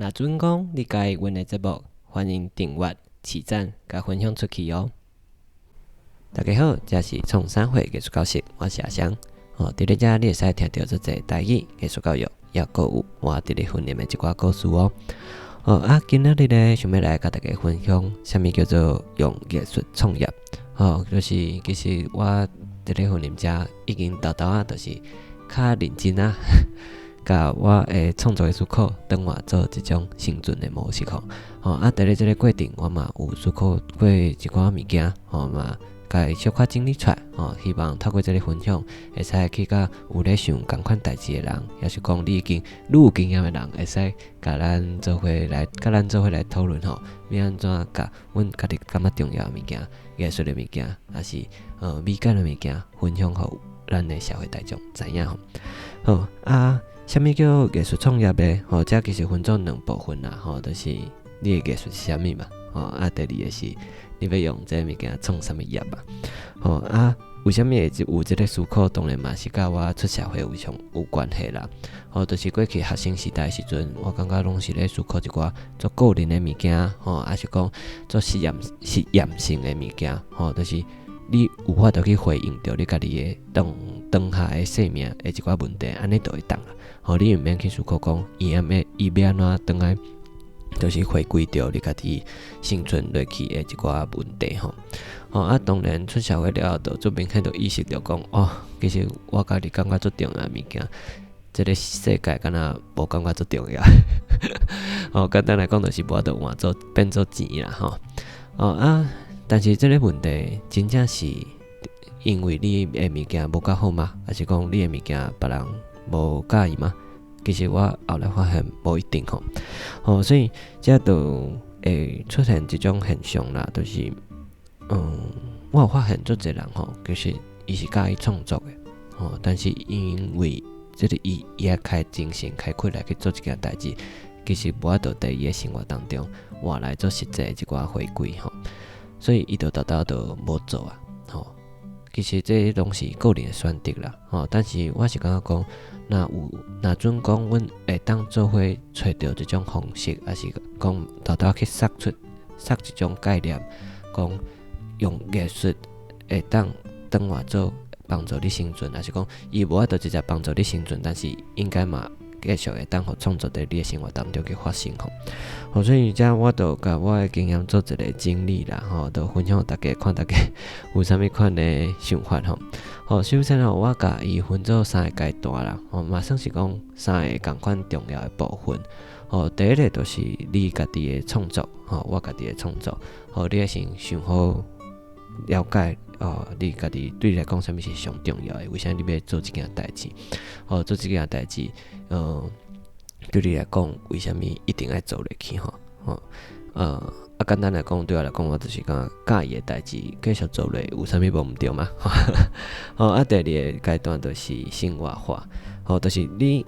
若準講你佮意阮的節目，歡迎訂閱、賜讚、共分享出去哦。大家好，這是創啥貨藝術教室，我是阿翔。哦，佇咧遮你會使聽著足濟台語藝術教育，抑閣有我佇咧訓練的一寡故事哦。哦啊，今仔日咧想欲來共大家分享，啥物叫做用藝術創業。哦，就是其實我佇咧雲林遮已經沓沓仔，就是較認真啊，共我的創作的思考轉換做這種生存的模式吼。吼啊，佇咧這个過程，我嘛有思考過一寡物件，吼嘛，共伊小可整理出來，吼，希望透過這个分享，會使去佮有咧想仝款代誌的人，抑是講你已經愈有經驗的人，會使共咱做伙來，共咱做伙來討論吼，欲按怎共阮家己感覺重要的物件、藝術的物件，抑是美感的物件，分享予咱的社會大眾知影吼。好啊，啥物叫藝術創業呢？吼，這其實分做兩部分啦，吼，就是你的藝術是啥物嘛，吼啊，第二个是你欲用這个物件創啥物業嘛，吼啊，為啥物會有這个思考？當然嘛是佮我出社會有相有關係啦。吼，就是過去學生時代時陣，我感覺攏是咧思考一寡足個人的物件，吼，抑是講足實驗性的物件，吼，就是你有法度去回應著你家己的當當下的生命的一寡問題，按呢就會當啦。吼，你毋免去思考講伊欲伊欲按怎轉來，就是回歸著你家己生存落去的一寡問題吼。吼啊，當然出社會了後，就足明顯就意識著講，哦，其實我家己感覺足重要的物件，這个世界敢若無感覺足重要。吼，簡單來講，就是無法度換做變做錢啦吼。哦啊，但是這个問題真正是因為你的物件無夠好嗎？抑是講你的物件別人無佮意嗎？其實我後來發現無一定吼。吼，所以這就會出現這種現象啦，就是我有發現足濟人吼，其實伊是佮意創作的，吼，但是因為這个伊伊愛開精神開氣來去做這件代誌，其實無法度佇伊的生活當中換來做實際的一寡回歸吼，所以伊就沓沓就無做啊，吼。其實這攏是個人的選擇啦，吼。但是我是感覺講，若有若準講，阮會當做伙揣著這種方式，抑是講沓沓去釋出釋這種概念，講用藝術會當轉換做幫助你生存，抑是講伊無法度直接幫助你生存，但是應該嘛繼續會當予創作佇你的生活當中去發生吼。吼，所以遮我就共我的經驗做一个整理啦，吼，就分享予大家，看大家有啥物款的想法吼。吼，首先吼，我共伊分做三个階段啦，吼，嘛算是講三个仝款重要的部分。吼，第一个就是你家己的創作，吼，我家己的創作，吼，你愛先想好了解，哦，你家己對你來講啥物是上重要的？為啥你欲做這件代誌？吼，做這件代誌，對你來講，為啥物一定愛做落去？吼，吼，啊，簡單來講，對我來講，我就是感覺佮意的代誌繼續做落，有啥物無毋對嗎？吼，啊，第二个階段就是生活化，吼，就是你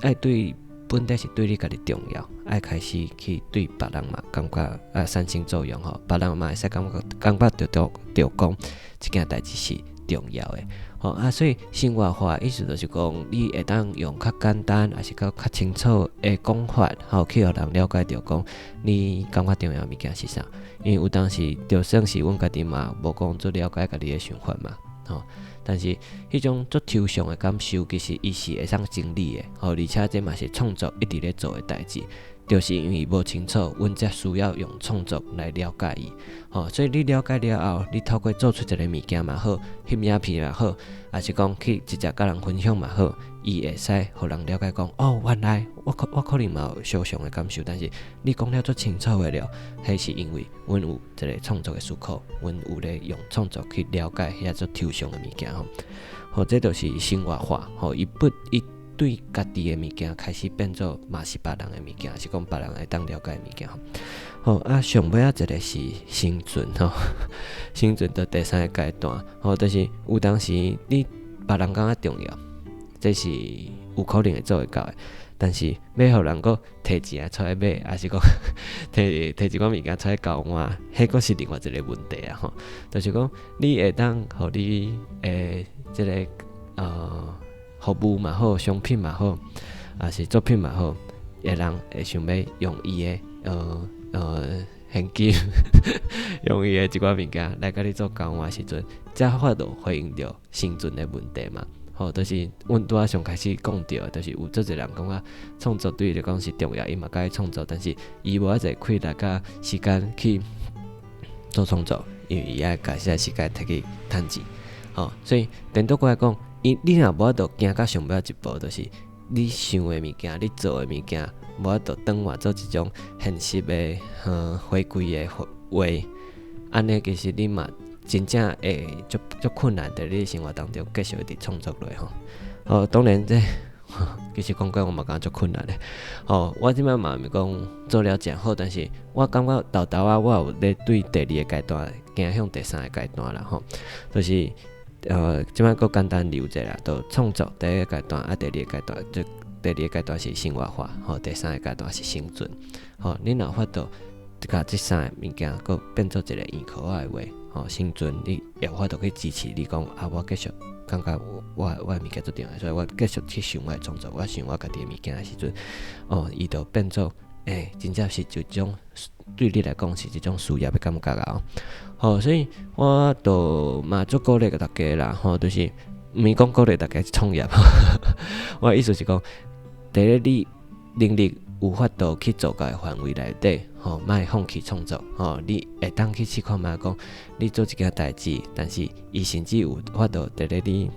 愛對本底是對你家己重要，愛開始去對別人嘛感覺啊產生作用吼，別人嘛會使感覺著著著講這件代誌是重要的，吼啊，所以生活化意思就是講，你會當用較簡單，抑是較較清楚的講法，吼，去予人了解著講你感覺重要的物件是啥。因為有當時就算是阮家己嘛，無講足了解家己的想法嘛，吼。但是彼種足抽象的感受，其實伊是會使整理的，吼，而且這嘛是創作一直咧做的代誌，就是因為無清楚，阮才需要用創作來了解伊，吼，所以你了解了後，你透過做出一个物件嘛好，翕影片嘛好，抑是講去直接共人分享嘛好，伊會使予人了解講，哦，原來我可能嘛有相像的感受，但是你講了足清楚的了，彼是因為阮有一个創作的思考，阮有咧用創作去了解遐足抽象的物件吼，吼，這就是生活化，吼，伊不伊對家己的物件開始變做嘛是別人的物件，是講別人會當了解的物件吼。吼啊，上尾仔一个是生存吼，生存的第三个階段，吼，就是有當時你別人感覺重要，這是有可能會做會到的。但是欲予人閣提錢出來買，抑是講提提一寡物件出來交換，彼閣是另外一个問題啊吼。就是講你會當予你的這个服務嘛好，商品嘛好，抑是作品嘛好，的人會想欲用伊的現金，用伊的一寡物件來共你做交換時陣，才法度回應著生存的問題嘛。吼，就是阮拄仔上開始講著的，就是有足濟人感覺創作對伊來講是重要，伊嘛佮意創作，但是伊無遐濟氣力佮時間去做創作，因為伊愛共這個時間提去趁錢。吼，所以顛倒過來講，伊你若無法度行到上尾一步，就是你想的物件，你做的物件，無法度轉換做一種現實的回歸的話，按呢其實你嘛真正會足足困難，佇你生活當中繼續一直創作落吼。吼，當然這其實講過我嘛感覺足困難的。吼，我這擺嘛毋是講做了誠好，但是我感覺沓沓仔我有咧對第二个階段行向第三个階段啦吼，就是這擺閣簡單留者啦，就創作第一个階段，啊，第二个階段就第二个階段是生活化，吼，第三个階段是生存。吼，你若法度共這三个物件閣變做一個硬殼仔的話，吼，生存你有法度去支持你講啊，我繼續感覺我的物件足重要，所以我繼續去想我的創作，我想我家己的物件的時陣，哦，伊就變做真正是一種對你來講是一種事業的感覺啊。吼，所以我就嘛足鼓勵大家啦，吼，就是毋是講鼓勵大家創業，我的意思是講，佇咧你能力有法度去做到的範圍內底，吼，莫放棄創作，吼，你會當去試看覓講，你做一件代誌，但是伊甚至有法度佇咧你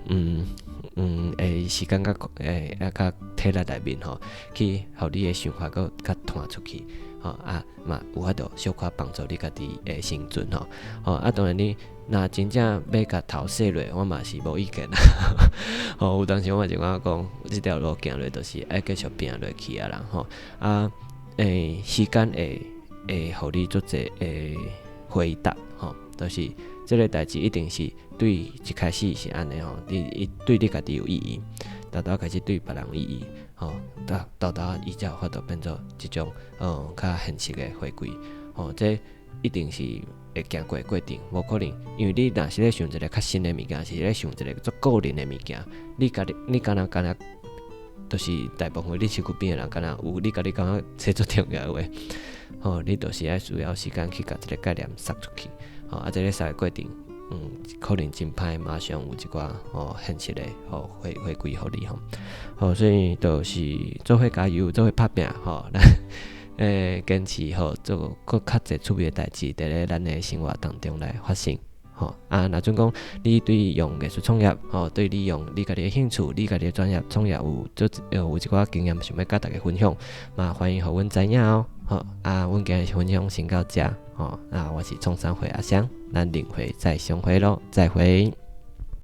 時間佮啊佮體力內面吼，去予你的想法閣較傳出去，吼啊嘛有法度小可幫助你家己的生存吼，吼啊當然你若真正欲共頭洗落，我嘛是無意見啦。吼，有當時我嘛是感覺講，這條路行落就是愛繼續拼落去啊啦，吼啊時間會予你足濟的回答，吼，就是這个代誌一定是對一開始是按呢吼，你對你家己有意義，沓沓開始對別人有意義，吼，沓沓沓伊才有法度變做一種較現實的回歸，吼，這一定是會行過的過程，無可能，因為你若是咧想一个較新的物件，是咧想一个足個人的物件，你家己你敢若敢若，就是大部分你身軀邊的人敢若有你家己感覺這足重要的話，吼，你就是愛需要時間去共這个概念撒出去，吼，啊，這个撒的過程，可能真歹，馬上有一寡吼現實的吼回歸予你吼，吼，所以就是做伙加油，做伙拍拚吼，咱堅持吼做閣較濟趣味的代誌，佇咧咱的生活當中來發生。吼啊，若準講你對用藝術創業，吼，對你用你家己的興趣、你家己的專業創業有做有一寡經驗，想欲佮大家分享，嘛歡迎予阮知影哦。好啊，阮今日分享先到遮，吼啊，我是創啥貨阿翔，咱另會再相會囉，再會。